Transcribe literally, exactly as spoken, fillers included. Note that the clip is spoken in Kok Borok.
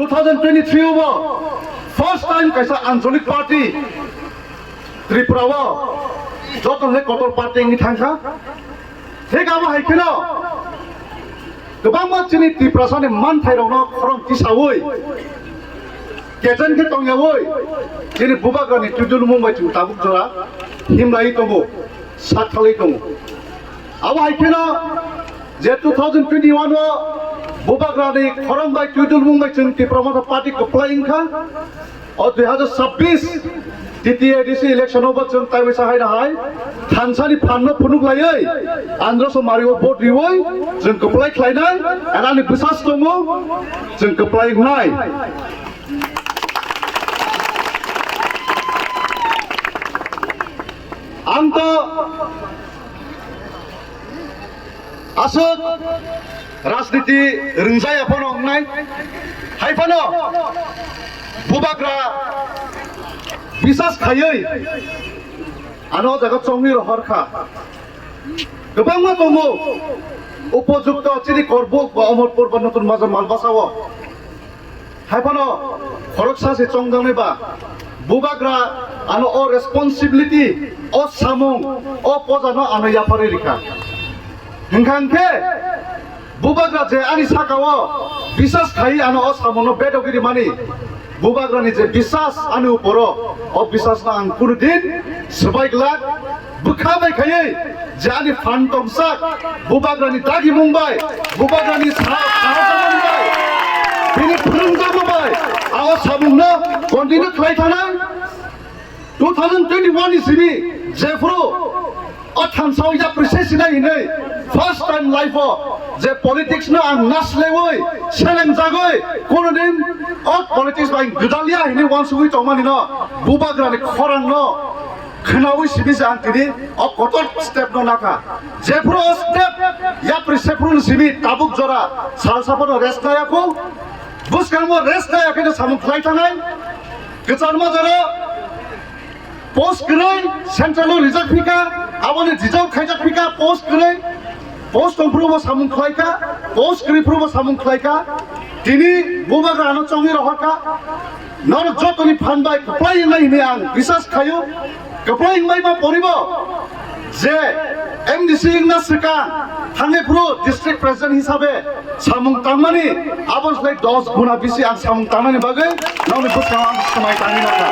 Two thousand twenty-three o first time kaisa Anchalik party Tripura o joto le kotor party wngwi thangkha. Thik abo hai kheno kwbangma chini Tiprasani manthairokno khorang tisaui, kechen khe tongyaui, chini bubagrani twidu lumung bai chwng tabuk jora himlaiwi tongo, sak khalwi tongo. Abo hai kheno je two thousand twenty-one o bubagrani khorang bai twidu lumung bai chwng Tipra Motha Party kwplai wngkha, o dui hazar chabbish T T A D C election o bo chwng tai waisa haino hai thansani phanno phunuk laiwi Androso Mario vote riwi chwng kwplai khlainai, and ani bwsas tongo chwng kwplai wngnai. Ang to aswk rajniti rwngjaya phano wngnai, hai phano bubagra bisas khaiwi ano o jaga chongwi rohor kha. Kwbangma tongo upojukto chini Korbuk ba Omorpur ba Nutun Bazar Malbasa o. Hai phano khoroksa se chongjaknai ba bubagra ano o responsibility, o samung, o poja no ano yapharwi rikha. Hwnkha hwnkhe bubagra je ani saka o bisas khai ano o samung no bedogwi rimani, bubagra ni je bisas ani uporo, o bisas no ang kunu din swbai glak. Bwkha bai khaiwi je ani phan tongsak bubagrani dagimung bai, bubagrani sa-, sahajakmung bai, bini phwrwngjakma bai, o samungno continue khlai thanai. Two thousand twenty-one ni simi jephuru o thansa o yapri se sinai hinwi first time life o je politics no ang naslewi selengjagwi kono din o politics bai gwdalya hinwi uansugwi tongmani no bubagrani khorang no khwnaui simi se ang tini o kotor step no nakha. Jephuru o step yapri sephuru ni simi tabuk jora salsa phano rest naya kho. Bwskango rest naya khe samung khlai thanai. Kwcharma jora post kwrwi central o rijak phika, aboni jijak khaijak phika post kwrwi. Post tongphuru bo samung khlai kha, post kwrwi phuru bo samung khlai kha. Tini bubagra ano chongwi rohor kha. Norok jotoni phan bai kwplai wngnai hwnwi ang bisas khaio. Kwplai wngbai ma poribo je M D C wngna swkang thangni phuru district president hisabe samung tangmani abo slai dos guna bisi ang samung tangnani bagwi nokni bwskango ang swmai tangwi nangkha.